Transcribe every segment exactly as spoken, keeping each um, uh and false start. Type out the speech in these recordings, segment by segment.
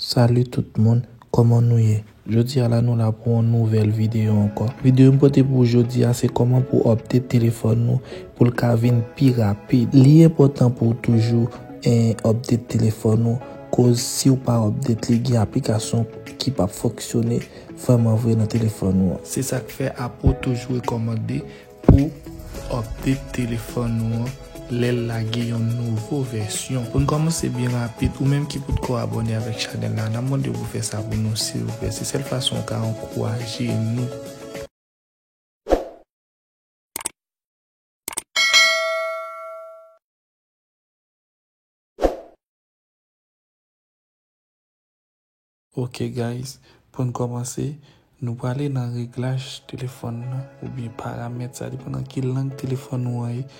Salut tout moun, kòman nou ye? Jodi a la nou la pou yon nouvèl videyo ankò. Videyo m pote pou jodi a se kòman pou update telefòn nou pou l ka vin pi rapid. Li enpòtan pou w toujou en, update telefòn ou, koz si w pa update li, gen aplikasyon ki p ap fonksyone vrèman vre nan telefòn ou an. Se sa k fè Apple toujou rekòmande pou update telefòn ou an lè l lage yon nouvo vèsyon. Pou n kòmanse byen rapid, ou menm ki potko abòne avèk chanèl la, n ap mande w pou fè sa pou nou silvouplè. Se sèl fason w ka ankouraje nou. Ok guys, pou n kòmanse, nou prale nan reglaj telefòn nan oubyen paramèt, sa depann nan ki lang telefòn ou an ye.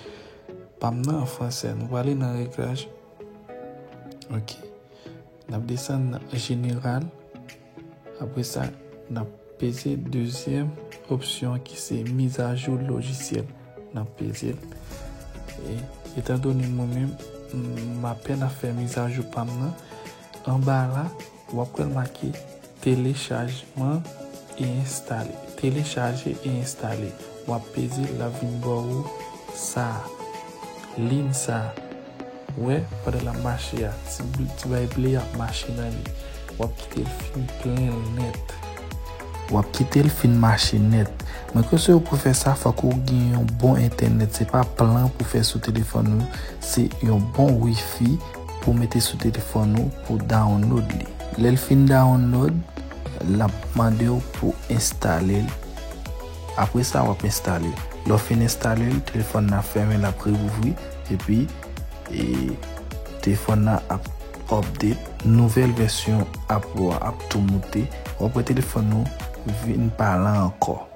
Pa m nan an fransè, nou prale nan reglaj. Ok. N ap desann nan jeneral. Apre sa, n ap peze dezyèm opsyon ki se mizajou lojisyèl. N ap peze l. E, etandone mwen menm, m apèn ap fè mizajou pa m nan, anba la, w ap wè l make telechajman e enstale. Telechaje e enstale. W ap peze l, l ap vin ba w sa a. Liy sa a. Ou wè, pandan l ap mache a, ti bl-, ti bay ble ap mache nan li. W ap kite l fin plen nèt. W ap kite l fin mache nèt. Mwen konseye w pou fè sa, fòk ou gen yon bon entènèt. Se pa plan pou fè sou telefòn ou, se yon bon wifi pou mete sou telefòn ou pou download li. Lè l fin download, l ap mande w pou enstale l. Apre sa, w ap enstale l. Lè w fin enstale l, telefòn nan ap fèmen, l ap reouvri, epi, e, telefòn nan ap update. Nouvèl vèsyon Apple a ap tou moute. W ap wè telefòn nou vin pa lan ankò.